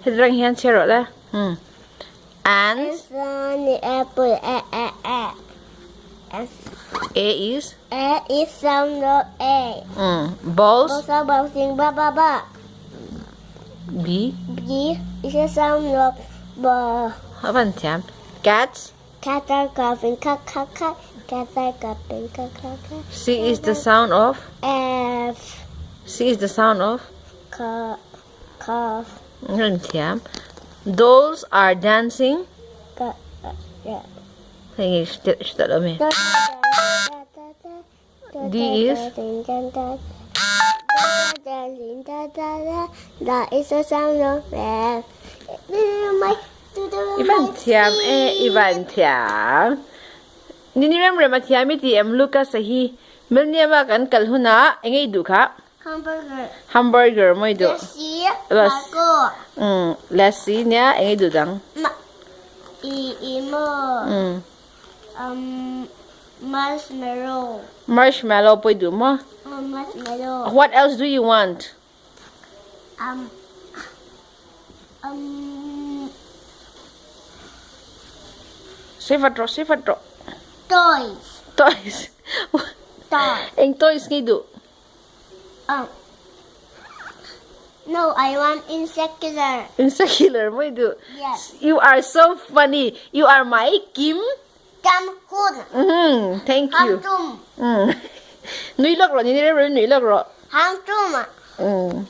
Heti reng hian chhiar rawh le. Hmm. And apple a a a. A is A is sound of A. Balls. Balls are bouncing ba ba ba. B. B is a sound of B. A van thiam. Cats. Cats are coughing ca ca ca. Cats are coughing ca ca ca. C is the sound of F. C is the sound of C cough. Van thiam. Dolls are dancing. Ca yeah. Hei hriat lo mi. D is I van thiam e i van thiam. Nini rem rem a thiam i ti em Lucas a hi Milnium ah kan kal hunah enge i duh kha? Hamburger. Hamburger maw i duh? Lassi, Marco. Lassi nia enge i duh dang? Ma i i maw? Marshmallow. Marshmallow pawh i duh maw? Marshmallow. What else do you want? Um Sei vat rawh, sei vat rawh. Toys. Toys. Toys. Eng toys nge i duh? Um No, I want insect killer. Insect killer maw i duh? Yes. You are so funny. You are my Kim. Kam hun. Thank you. Ham tum. Nui lawk rawh, ni rem rem nui lawk rawh. Ham tum.